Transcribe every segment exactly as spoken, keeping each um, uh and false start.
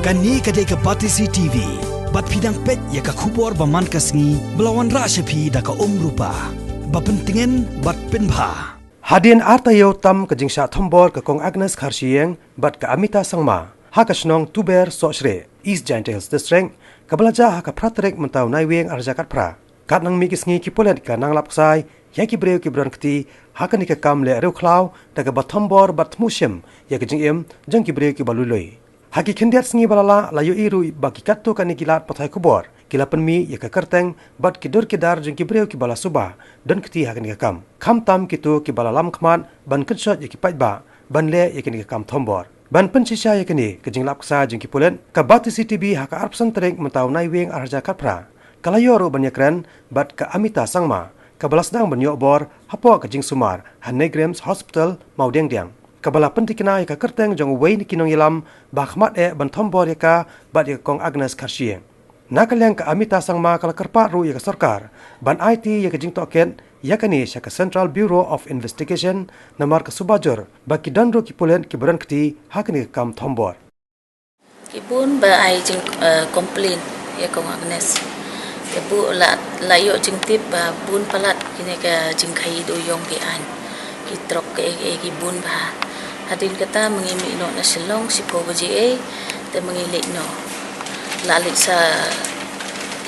Kane ka dei ka Batesi T V. Bad phi dang peit ïa ka khubor ba man ka sngi ba la wanrah sha phi da ka Umrupa. Ba pyntngen bad pynbha. Hadien ar taïew tam ka jingshah thombor ka Kong Agnes Kharshiing bad ka Amita Sangma ha ka shnong Tuber Sohsrieh, East Jaintia Hills District, kaba la jia ha ka phra tarik mynta u Naiwieng ar hajar khatphra. Katba nang mih ki sngi ki pulit ki la nang lap ksai ïa ki briew kiba don kti ha kane ka kam leh riewkhlaw da kaba thombor bad thmu shim ïa ka jingim jong ki briew kiba lui lui. Ha ki khyndiat sngi ba la leit, la ïohi ruh ba ki katto katne ki lad pathai khubor ki la pynmih ïa ka kyrteng bad ki dur ki dar jong ki briew kiba la suba don kti ha kane ka kam, khamtam kito kiba la lam khmat ban kynshoi ïa ki paidbah ban leh ïa kane ka kam thombor. Ban pynshisha ïa kane ka jinglap ksai jong ki pulit, ka Batesi T V ha ka arphew san tarik mynta u Naiwieng ar hajar khatphra ka la ïoh ruh ban ïakren bad ka Amita Sangma, kaba la sdang ban ïoh bor hapoh ka jingsumar ha NEIGRIHMS Hospital Mawdiangdiang, kaba la pyntikna ïa ka kyrteng jong uwei na ki nongïalam ba khmat eh ban thombor ïa ka bad ïa ka Kong Agnes Kharshiing. Na ka liang ka Amita Sangma ka la kyrpad ruh ïa ka sorkar ban aiti ïa ka jingtohkit ïa kane sha ka Central Bureau of Investigation, namar ka suba jur ba ki don ruh ki pulit kiba don kti ha kane ka kam thombor. Ki bun ba ai jing, eh, complain ïa Kong Agnes. Te buh la, la ïoh jingtip ba bun palat kine ka jingkhaïi dewïong ki aiñ. Ki trok ki ei ki ei ki bun bha. Hadien kata ma ngi mih noh na Shillong shiphew baje ei, te ma ngi leit noh. La leit sa,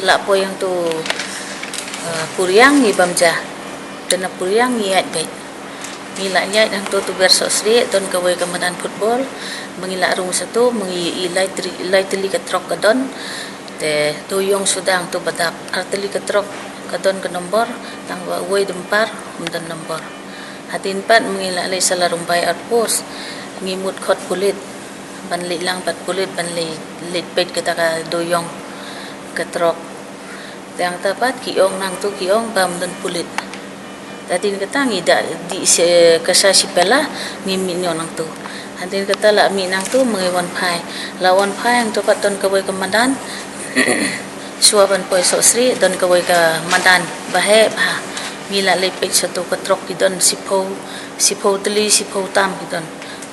la poi hangto, eh, Puriang ngi bam ja. Te na Puriang ngi ïaid beit. Ngi la ïaid hangto Tuber Sohsrieh, don kawei ka madan football. Ma ngi la rung shato, ma ngi ïohi lai tylli, lai tylli ka trok ka don. Te dewïong suda hangto ba dap, ar tylli ka trok ka don ka nombor, tangba uwei dumper ym don nombor. Hadien pat ma ngi la leit sha Ladrymbai Outpost, ngi mut khot pulit ban leit lang bad pulit ban leit, leit peit kata ka dewïong ka trok. Te hangta pat ki ong nangto, ki ong ba ym don pulit. Te hadien kata ngi da dih sha, ka sha Shipela, ngi mih noh nangto. Hadien kata la mih nangto ma ngi wan phai. La wan phai hangto pat don kawei ka madan. Shuwa ban poi Sohsrieh don kawei ka madan ba heh bha. Ngi la leit peit shato ka trok ki don shiphew, shiphew tylli, shiphew tam ki don.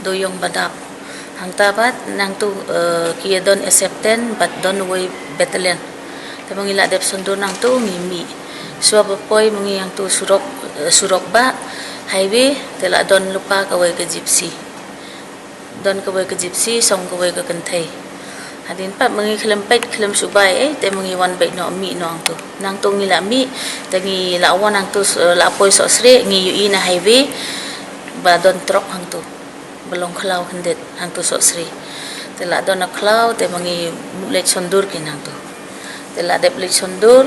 Dewïong ba dap. Hangta pat nangto, eh, ki ïa don acceptance bad don uwei battalion. Te ma ngi la dep sngewdur nangto ngi mih. Shuwa ba poi ma ngi hangto surok, eh, surok bah, highway, te la don lypa kawei ka gypsy. Don kawei ka gypsy, shong kawei ka kynthei. Hadien pat ma ngi khlem peit, khlem shu bai ei, te ma ngi wan beit noh, mih noh hangto. Nangto ngi la mih, te ngi la wan hangto, eh, la poi Sohsrieh, ngi ïohi na highway ba don trok hangto. Ba long khlaw khyndiat hangto Sohsrieh. Te la don na khlaw, te ma ngi leit sngewdur ki nangto. Te la dep leit sngewdur,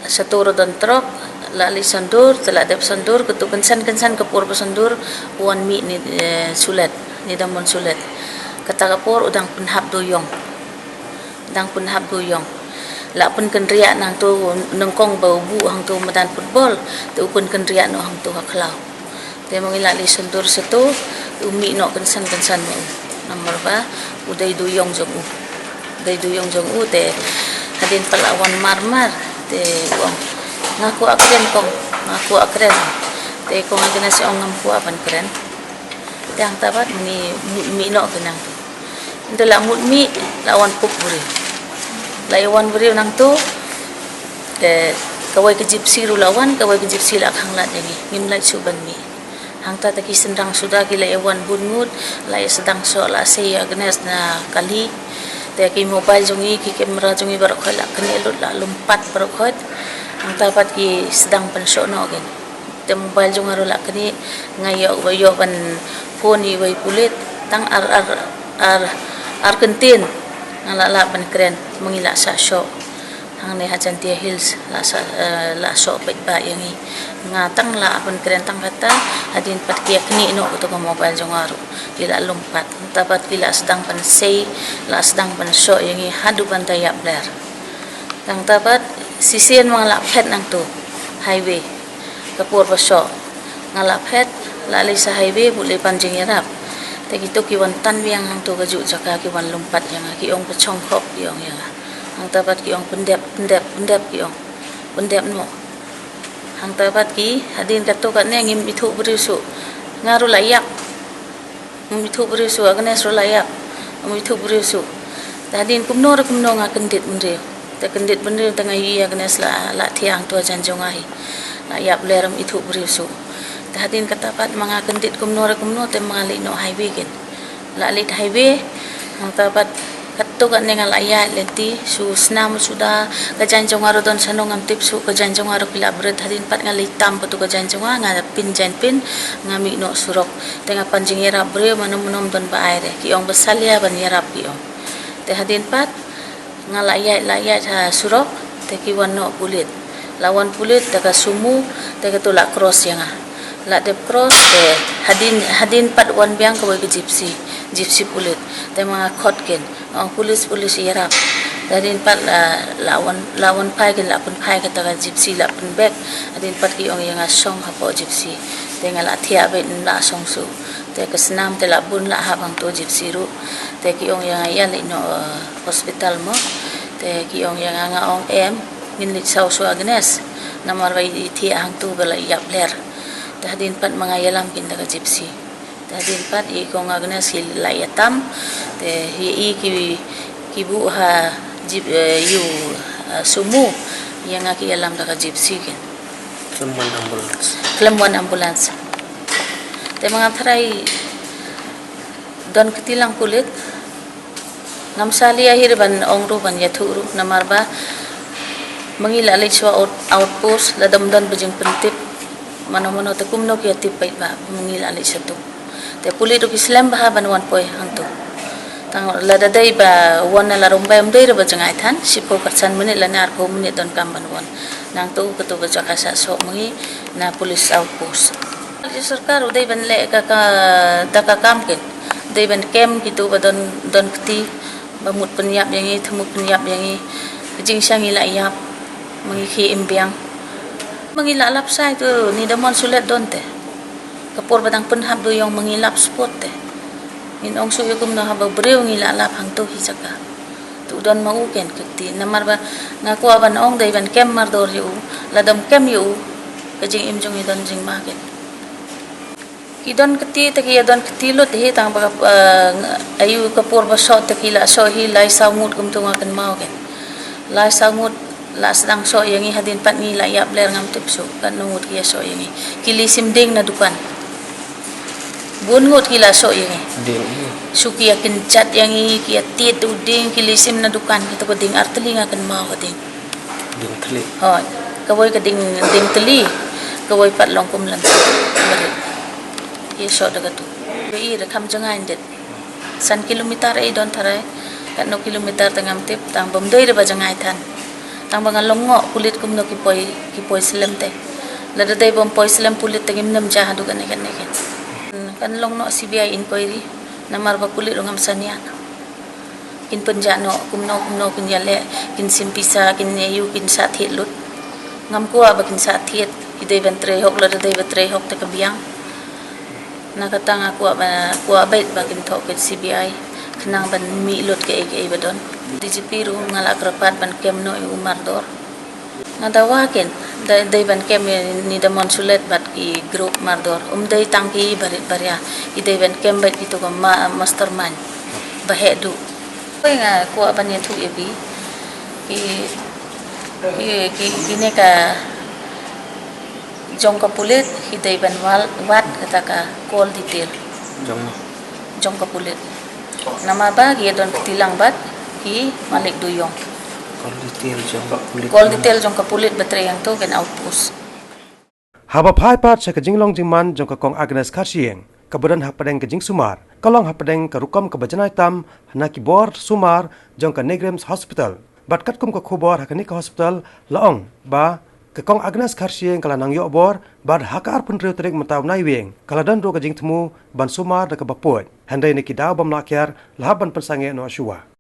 shato ruh don trok, la leit sngewdur, te la dep sngewdur, kato kynsan kynsan ka por ba sngewdur, u wan mih Ni, eh, Sulet, Ni Damon Sulet. Kata ka por u dang pynhap dewïong. Dang pynhap dewïong. La pynkynriah nangto nyngkong ba u buh hangto madan football, te u pynkynriah noh hangto ha khlaw. Te ma ngi la leit sngewdur shato, u mih noh kynsan kynsan ma u. Namar ba u dei dewïong jong u. Dei dewïong jong u te hadien pat la wan mar mar te u ong, "Nga kwah kren kong, nga kwah kren." Te Kong Agnes ong, "Ngam kwah ban kren." Te hangta pat ma ngi mih noh ki nangto. Te la mut mih, la wan pop briew. La ïa wan briew nangto. Te kawei ka gypsy ruh la wan, kawei ka gypsy la khanglad ïa ngi. Ngim lah shuh ban mih. Hangta te ki shynrang suda ki la ïa wan bun ngut, la ïa sdang shoh, la sei ïa Agnes na kali. Te ki mobile jong ngi, ki camera jong ngi baroh khoit la knieh lut, la lum pat baroh khoit. Hangta pat ki sdang pynshoh noh kin. Te mobile jong nga ruh la knieh, nga ïoh, ïoh ban phone ïa uwei pulit, tang ar, ar, ar, ar kyntien nga la lah ban kren, ma ngi la sah shoh. Hangne ha Jaintia Hills la sah, eh, la shoh peit ba ïa ngi. Nga tang lah ban kren tang kata, hadien pat ki ïa knieh noh kato ka mobile jong nga ruh, ki la lum pat. Hangta pat ki la sdang ban sei, la sdang ban shoh ïa ngi haduh ban da ïap ler. Hangta pat shisien ma nga la phet nangto highway. Ka por ba shoh nga la phet, la leit sha highway, buh leit pan jingïarap. Te kito ki wan tan biang hangto ka juh jaka, ki wan lum pat ïa nga, ki ong, "Pynshong khop," ki ong ïa nga. Hangta pat ki ong, "Pyndep, pyndep, pyndep," ki ong. "Pyndep noh." Hangta pat ki, hadien kato katne ngim ithuh briew shuh. Nga ruh la ïap. Ngim ithuh briew shuh, Agnes ruh la ïap. Ym ithuh briew shuh. Te hadien kumno re kumno nga kyndit bynriew. Te kyndit bynriew te nga ïohi ïa Agnes la, la thiah hangto hajan jong nga hi. La ïap ler, ym ithuh briew shuh. Te hadien kata pat ma nga kyndit kumno re kumno te ma nga leit noh highway ken. La leit highway, hangta pat katto katne nga la ïaid lynti, shu snam suda, ka jaiñ jong nga ruh don shano ngam tip shuh, ka jaiñ jong nga ruh ki la bret, hadien pat nga leit tam kato ka jaiñ jong nga, nga pyn jaiñ pyn, nga mih noh surok. Te nga pan jingïarap briew, mano mano ym don ba ai re, ki ong ba salia ban ïarap ki ong. Te hadien pat nga la ïaid, la ïaid ha surok, te ki wan noh pulit. La wan pulit, te ka sumo, te kato la cross ïa nga. La dep cross, te hadien, hadien pat wan biang kawei ka gypsy, gypsy pulit. Te ma nga khot ken, ong pulit, pulit ïarap. Te hadien pat la, la wan, la wan phai ken, la pynphai kata ka gypsy, la pynbek. Hadien pat ki ong ïa nga shong hapoh gypsy. Te nga la thiah beit, ym lah shong shuh. Te ka snam te la bun, la hap hangto gypsy ruh. Te ki ong ïa nga ïa leit noh, eh, hospital mo. Te ki ong ïa nga, nga ong em, ngin leit saw shuwa Agnes. Namar ba i thiah hangto ba la ïap ler. Te hadien pat ma nga ïalam kin da ka gypsy. Te hadien pat i kong Agnes hi la ïatam. Te hi i ki, ki buh ha gyp, eh, ïu, eh, sumo. Ïa nga ki ïalam da ka gypsy ken. Khlem wan ambulance. Khlem wan ambulance. Te ma nga tharai don kti lang pulit. Ngam salia hi re ban ong ruh ban ïathuh ruh namar ba ma ngi la leit shuwa out-, outpost, lada ym don ba jingpyntip mano mano te kumno ki ïatip peit ba ma ngi la leit sha tu. Te pulit ruh ki slem bha ban wan poi hangtu. Tang lada dei ba wan na la Rumbei ym dei re ba jngai than, shiphew khatsan minit lane arphew minit donkam ban wan. Nangtu katu ba jaka sah soh ma ngi na police outpost. Sorkar u dei ban leh ka, ka, da ka kam ken. Dei ban kem kitu ba don, don kti, ba mut pynïap ïa ngi, thmu pynïap ïa ngi. Ka jingshisha ngi la ïap, ma ngi khie im biang. Ma ngi la lap shai tu, ni da mon sulet don te. Ka por ba dang pynhap duyong ma ngi lap spot te. Ngin ong shuh ïa kumno haba briew ngi la lap hangtu hi jaka. Tu don ma u ken ka kti. Namar ba nga kwah ban ong dei ban kem mardor ïa u. Lada ym kem ïa u, ka jingim jong ngi don jingma ken. Ki don kti te ki ïa don kti lut hi tang ba ka, eh, ayu ka por ba soh te ki la soh hi lai saw ngut kumtu nga kynmaw ken. Lai saw ngut la sdang soh ïa ngi hadien pat ngi la ïap ler ngam tip shuh katno ngut ki ïa soh ïa ngi. Ki leit shim dieng na dukan. Bun ngut ki la soh ïa ngi. Dieng, iya. Shu ki ïa kynjat ïa ngi, ki ïa tied u dieng, ki leit shim na dukan, kito ka dieng artylli nga kynmaw ka dieng. Dieng tylli. Hooid, kawei ka dieng, dieng tylli, kawei pat long kum lynti. Barit. Ïa soh da katu. Ba i da kham jngai ndit. San kilometer ei don tharai. Katno kilometer te ngam tip, tang bym dei re ba jngai than. Tang ba nga long ngoh pulit kumno ki poi, ki poi slem te. Lada dei bym poi slem pulit te ngim nem ja haduh kane kane ken. Kan long noh C B I inquiry. Namar ba pulit ruh ngam sania. Kin pynjah noh kumno kumno kin ïaleh, kin shim pisa, kin ïa yu, kin sah thied lut. Ngam kwah ba kin sah thied, ki dei ban trei hok, lada dei ba trei hok te ka biang. Na kata nga kwah ba, kwah beit ba kin thoh ka C B I khnang ban mih lut kaei kaei ba don. D G P ruh nga la kyrpad ban kem noh ïa u mardor. Nga dawa ken, da, dei ban kem ïa ni da mon sulet bad ki group mardor. Um dei tang ki barit baria, ki dei ban kem bad kitu ka ma-, mastermind. Ba heh duh. Koi nga kwah ban ïathuh ïa phi. Ki, ki, ki, kine ka jong ka pulit, ki dei ban wal, wad kata ka call detail. Jong ma? Jong ka pulit. Namar ba ki ïa don kti lang bad ki malik duyong. Call detail jong ka pulit. Call detail jong ka pulit ba trei hangtu ken outpost. Haba phai pat sha ka jinglong jingman jong ka Kong Agnes Kharshiing, kaba don hapdeng ka jingsumar, ka long hapdeng ka rukom kaba janai tam na ki bor sumar jong ka NEIGRIHMS Hospital. Bad katkum ka khubor ha kane ka hospital la ong ba ka Kong Agnes Kharshiing ka la nang ïoh bor bad ha ka arphew hynriew tarik mynta u Naiwieng ka la don ruh ka jingthmu ban sumar da kaba pud. Hynrei na ki daw bym lah kiar la hap ban pynsangeh noh shuwa.